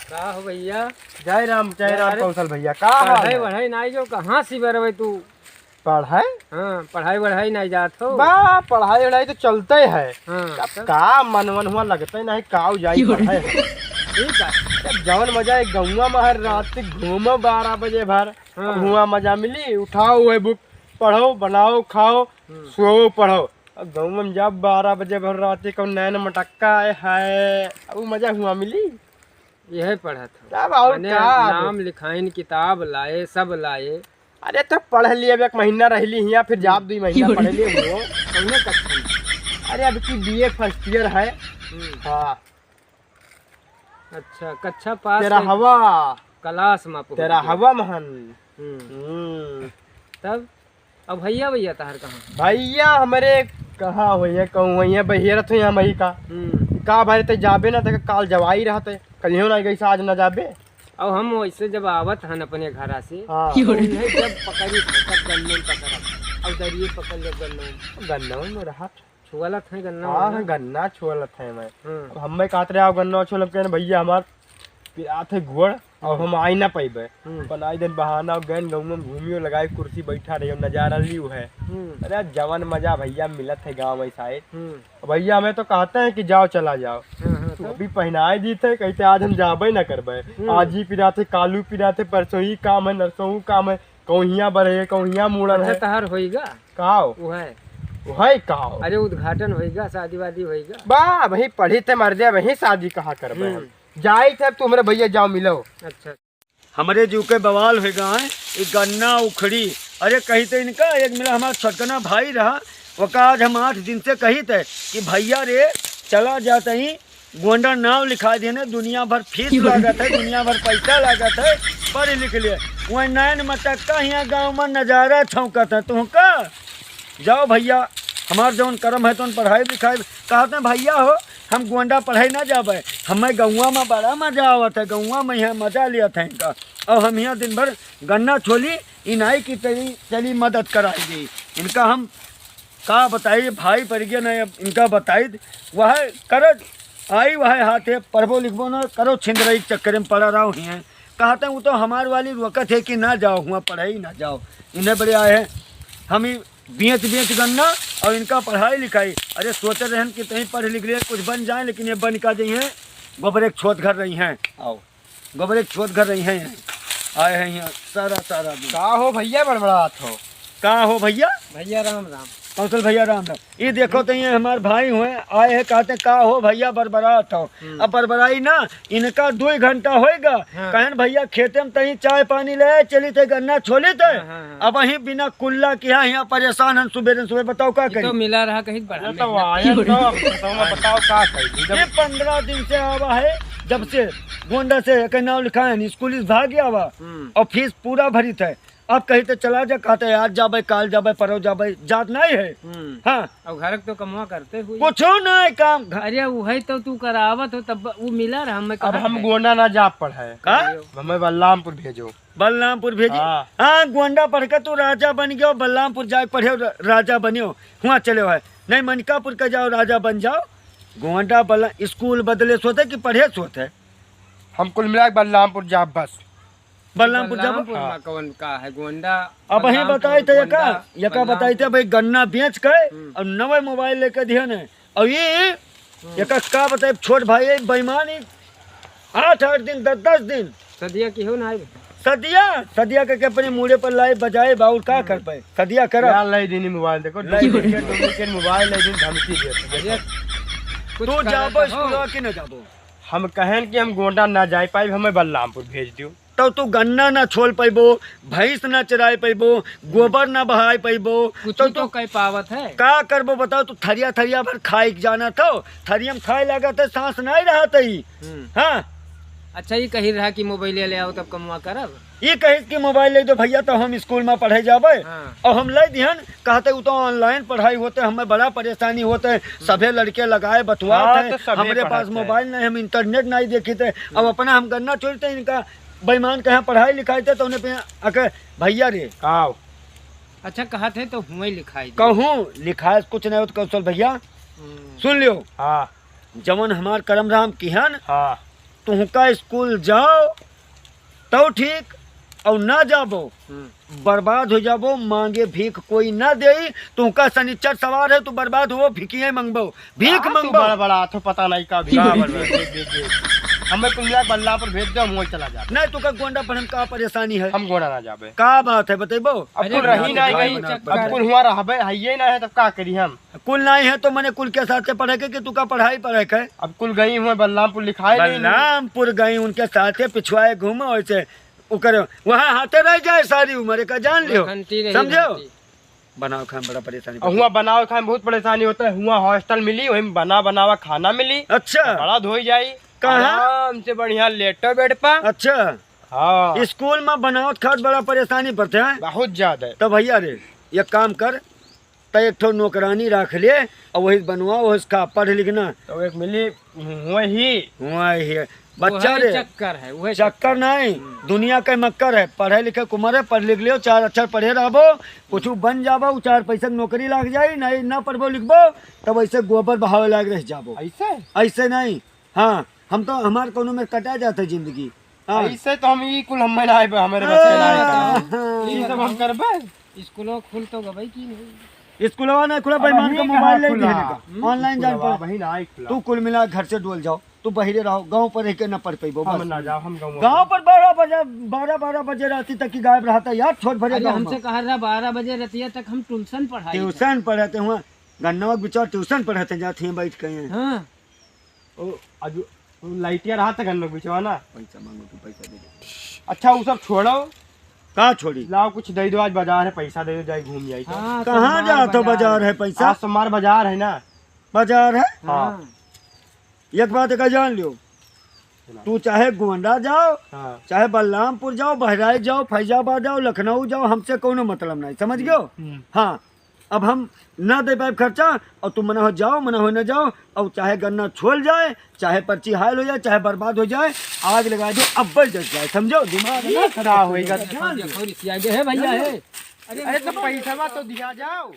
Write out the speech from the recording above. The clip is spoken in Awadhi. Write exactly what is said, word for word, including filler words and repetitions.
का हो भइया? जय राम, जय राम अरे, कौशल भइया, का हाल पढ़ाई है? वढ़ाई नाई जो, कहाँ से बरवे तू? पढ़ाई? हाँ, पढ़ाई वढ़ाई नाई जात हो? बा, पढ़ाई वढ़ाई तो चलते है। हाँ, अब तब? का मन वन हुआ लगते नहीं, काऊ जाई पढ़े। ठीक है। अब जवन मजा एक गौवा में हर रात घूमो बारह बजे भर, हाँ। अब हुआ मजा मिली, उठाओ वही बुक, पढ़ो, बनाओ, खाओ, हम्म। सोओ, पढ़ो। अब गौवा में जब बारह बजे भर रात कौन नैन मटक्का आए है, अब वो मजा हुआ मिली। यह पढ़त हो। तब और मने का? नाम लिखाइन, किताब लाए, सब लाए। अरे तो पढ़ लिए, अब एक महीना रह ली हियाँ, फिर जाब दुई महीना पढ़ लिए हुओ। कौने कक्षा में? अरे अब की बीए first year है। हम्म। हाँ। अच्छा, कक्षा पास तेरा कर हवा। क्लास में पहुँच तेरा गया। हवा महन। हम्म। हम्म। तब अब भइया, भइया तहार कहाँ? भइया हमरे कहाँ होइहैं, कहूँ होइहैं, बहिरत होइहैं हमरी का। हम्म। का भरे ते जाबे ना, ते काल जवाई रहते, कलियो ना गई, आज ना जाबे। अब हम वैसे जब आवत हन अपने घरा से, हाँ। तो उन्हें जब पकड़ी थे, तब गन्नों पकड़ा, अब दरिये पकड़ ले गन्नों। गन्नों में रहा। छुअलत है गन्ना हाँ, वन्ना? हाँ, गन्ना छुअलत है मैं। हम्म। अब हमें कहत रहे, आओ गन्ना छुअलब, कहने भइया हमार पिरात है गोड़, और हम्म। हम आई ना पइबे। हम्म। बनाई दिन बहाना, गैन गौवा में घूमियो, लगाई कुर्सी, बैठा रहियो, नजारा लियो है। हम्म। अरे जवन मजा भइया मिलत है गाँव में side। हम्म। भइया हमें तो कहते हैं कि जाओ, चला जाओ। हाँ, हाँ, तू तो? अभी पहनाए दीत है, कहते आज हम जाबे ना करबे। हम्म। आज ही पिरात है, कालू पिरात है, परसों ही काम है, नरसों काम है, कहूँ हियाँ बढ़े, कहूँ हियाँ मुड़न अच्छा, है। तहार होइगा? काव? उहै। उहै काव? अरे, उद्घाटन होइगा, शादी वादी होइगा। बा, वही पढ़ी थे मर्दे, वही शादी कहाँ करबे हम? हम्म। जाई थे, तू हमरे भइया जाओ मिलो। अच्छा। हमरे जीव के बवाल होइगा है, ई गन्ना उखड़ी। अरे, कही थे इनका, एक मिला हमार छोटकना भाई रहा, ओका आज हम आठ दिन से कही थे कि भइया रे, चला जात ही गोंडा नाव लिखा देने, दुनिया भर फीस क्यों रे? लागत है, दुनिया भर पैसा लागत है, पढ़ लिख लिए। वहीं नैन मटक्का हियाँ गाँव में नजारा छौंकत है। तुहका जाओ भइया, हमार जौन करम है तौन पढ़ाई लिखाई। कहते हैं, भइया हो, हम गोंडा पढ़ाई ना जाबे, हमें गौवा में बड़ा मजा आवत है, गौवा में यहाँ मजा लियत है इनका। और हम यहाँ दिन भर गन्ना छोली, इनाई की चली, चली मदद कराई दी इनका। हम का बताई, भाई पड़ गया ना, अब इनका बताई, वह करत आई, वह हाथे पढ़बो लिखबो ना करो, छिंदरई के चक्कर में पड़ा रहो ही है। कहते हैं, वो तो हमार वाली रोकत है कि ना जाओ, हुआ पढ़ाई ना जाओ, इन्हें बड़े आए हैं, हम ही बेच बेच गन्ना और इनका पढ़ाई लिखाई। अरे सोचे रहन कि तहीं पढ़ लिख ले, कुछ बन जाए, लेकिन ये बन का जाइए, गोबर एक छोट घर रही हैं। आओ। गोबरे के छोट घर रही हैं, आए हैं यहाँ सारा, सारा दिन। का हो भइया बड़बड़ात हो? का हो भइया? भइया राम राम। कौशल भइया राम राम। ये देखो तो ये हमार भाई हुए, आए हैं कहते का हो भइया बड़बड़ात हो। हम्म। अब बड़बड़ाई ना, इनका दो घंटा होएगा। हाँ। कहन भइया खेते में तहीं चाय पानी ले आए, चली थे गन्ना छोली थे। हाँ, हाँ, हाँ। अब वहीं बिना कुल्ला किया यहाँ परेशान हन, सुबेरे सुबह बताओ का ये तो करी? मिला रहा कहीं बड़ा ये तो मेहनत आया कर। तो अब बताओ, बताओ का करी? जब ये पन्द्रह दिन से आवा है, जब से गोंडा से एक नाव लिखा है, स्कूल इस भाग गया हुआ हम्म। और फीस पूरा भरी थे। अब कही तो चला जा, कहते आज जाबे, काल जाबे, परव जाबे, जात नहीं है। हम्म। हाँ। अब घर के तो कमवा करते हुए। कुछो नहीं काम। घ- अरे वही तो तू करावत हो, तब वो मिला रहा, हमें अब कहा हम है। गोंडा ना जा पढ़े। का? हमें बलरामपुर भेजो। बलरामपुर भेजी? हाँ। हाँ, गोंडा पढ़ के तू राजा बन गयो, बलरामपुर जाके पढ़े र-, राजा बनियो, हुआ चले है। नहीं, मनिकापुर के जाओ, राजा बन जाओ। गोंडा बल-, स्कूल बदले सोते कि पढ़े सोते? हम कुल मिला के बलरामपुर जाब बस। बलरामपुर जाब? बलरामपुर हाँ। में कौन का है गोंडा? अब वहीं बलरामपुर, बताई थे, यका, गोंडा, यका बताई थे, बलरामपुर। भाई गन्ना बेच के हम्म। और नवे मोबाइल लेके दिए ने। और ये, हम्म। यका का बताई, छोट भाई है, बेईमान ही। आठ, आठ दिन, दस, दस दिन। सदिया की हो ना आए? सदिया, सदिया के, के अपने मूड़े पर लाए बजाए, बाउर का हम्म। कर पाए? सदिया करा। यार, लाई दीनी मोबाइल, देखो, लाई दीनी। डुप्लीकेट, डुप्लीकेट मोबाइल लाई दीनी, धमकी देते। अरे, कुछ तू करत जाबो हो। स्कूलवा कि न जाबो? हम कहन कि हम गोंडा ना जाए पाइब, हमें बलरामपुर भेज दियो। तो तू गन्ना ना छोल पैबो, भैंस ना चराए पैबो, गोबर ना बहाए पैबो, कुछ तो तो तू कह पावत है। का करबो बताओ? तू थरिया थरिया भर खाए के जाना तो थरिया में खाए लागत है, सांस नहीं रहत है। हम्म। हाँ। अच्छा, ये कही रहा कि मोबाइल ले आओ तब कमवा करब। ये कहिस कि मोबाइल ले दो भैया, तो हम स्कूल में पढ़े जाबे। हाँ। और हम ले दिहन, कहते उ तो online पढ़ाई होते, हमें बड़ा परेशानी होते, हम्म। सभे लड़के लगाए बतुआत हाँ, हैं, तो सभे हमरे पास पढ़त है। मोबाइल नहीं, हम इंटरनेट नहीं देखी थे। अब हम्म। अपना हम गन्ना चोरी थे, इनका बेईमान कहे पढ़ाई लिखाई थे, तो उन्हें पे आके भैया रे। आओ। अच्छा, कहत है तो हुए लिखाई दे। कहूँ लिखाए कुछ नहीं होत कौशल भैया। हम्म। सुन लियो। हाँ। जवन हमार करम राम किहन, हाँ। तुहका स्कूल जाओ तो ठीक, और ना जाबो, हम्म। बर्बाद हो जाबो। मांगे भीख कोई ना देई। तुहका सनिचर सवार है, तू बर्बाद हो, भिखिए मंगबो, भीख का तू मंगबो। बड़ा बड़ा आथो, पता नहीं का भी। का बड़ा बड़ा? भेज, भेज, भेज, भेज। हमें कुल मिला के बल्लापुर भेज दो, हम वहीं चला जाते। नहीं, तुहका गोंडा पढ़न का परेशानी है? हम गोंडा ना जाबे। का बात है, बतैबो? अब अरे कुल रही बात नहीं है, गई, बना अब कुल हुआ रहबे, है ये ना है, तब का करी हम? कुल नहीं है तो मने कुल के साथे पढ़े के, कि तुका पढ़ाई पढ़े के? अब कुल गई हुए बलरामपुर लिखाए नहीं। बलरामपुर गई उनके साथे पिछुआए घूमो, ऐसे ओकर वहाँ हाथे रह जाए सारी उम्र, एका जान लियो, घंटी रही समझो? घंटी। बनाओ खाए में बड़ा परेशानी और होता हुआ है। बनाओ खाए में बहुत परेशानी होता है। हुआ हॉस्टल मिली, वही में बना बनावा खाना मिली, अच्छा। कपड़ा धोई जाई, कहाँ? आराम से बढ़िया लेटो बेड पर। अच्छा। हाँ। स्कूल में बनावत खात बड़ा परेशानी पड़ते हैं। बहुत ज्यादा। तो भैया रे, एक काम कर, त एक ठो नौकरानी राख ले और वही बनवा, वही खा, पढ़ लिखना। तो एक मिली वही। वही। बच्चा वही रे, चक्कर है, वही चक्कर चक्कर। नहीं, हम्म। दुनिया के मक्कर है। पढ़े लिखे कुमार है, पढ़ लिख लियो, चार अक्षर पढ़े रहबो, कुछ बन जाबो, चार पैसा के नौकरी लाग जाई, नहीं ना पढ़बो लिखबो, तब ऐसे गोबर बहावे लायक रह जाबो। ऐसे? ऐसे नहीं। हाँ, हम तो, हमार कोनो में कटा जाता जिंदगी। हाँ। ऐसे तो हम ई कुल हमें ना आए, हमारे बस में ना आए। हाँ। ई सब हम करबे। स्कूलों खुल तो गबई की नहीं। स्कूलवा नहीं खुला, अब बेईमान का मोबाइल ले लेने का। हम्म? ऑनलाइन जान पड़ा। वही ना आए खुला। तू कुल मिला घर से डोल जाओ, तू बहिरे रहो, गाँव पर रह के न पढ़ पैबो हम बस। ना जाओ, हम गाँव गाँव पर बारह बजे, बारह, बारह बजे राती तक की गायब रहता यार, छोट भरे अरे गाँव हमसे में। कहा रहा बारह बजे रतिया तक हम ट्यूशन पढ़ाई ट्यूशन पढ़ाते हुआ, गन्नवा के बिचवा ट्यूशन पढ़ाते जाते हैं बैठ के। हाँ। ओ, आज लाइटिया रहा था गन्नवा के बिचवा ना। पैसा मांगो तो पैसा दे दे। अच्छा, वो सब छोड़ो। का छोड़ी? लाओ, कुछ दे दो, आज बाजार है, पैसा दे दो, जाए घूम जाए तो। हाँ, कहाँ सोमवार जात हो, बाजार बाजार है। है पैसा? आज सोमवार बाजार है ना। बाजार है? हाँ। हाँ। एक बात का जान लियो, सुना। तू चाहे गोंडा जाओ, हाँ। चाहे बलरामपुर जाओ, बहराइच जाओ, फैजाबाद जाओ, लखनऊ जाओ, हमसे कोनो मतलब नहीं, समझ गयो? हम्म। हाँ, अब हम ना दे पाए खर्चा, और तू मना हो जाओ, मना हो ना जाओ, और चाहे गन्ना छोल जाए, चाहे पर्ची हायल हो जाए, चाहे बर्बाद हो जाए, आग लगा दो, अब्बल जस जाए, समझो? दिमाग ना खराब होएगा। देखो, रिसिया गए है भैया, है। अरे, अरे, तो पैसा तो दिया जाओ।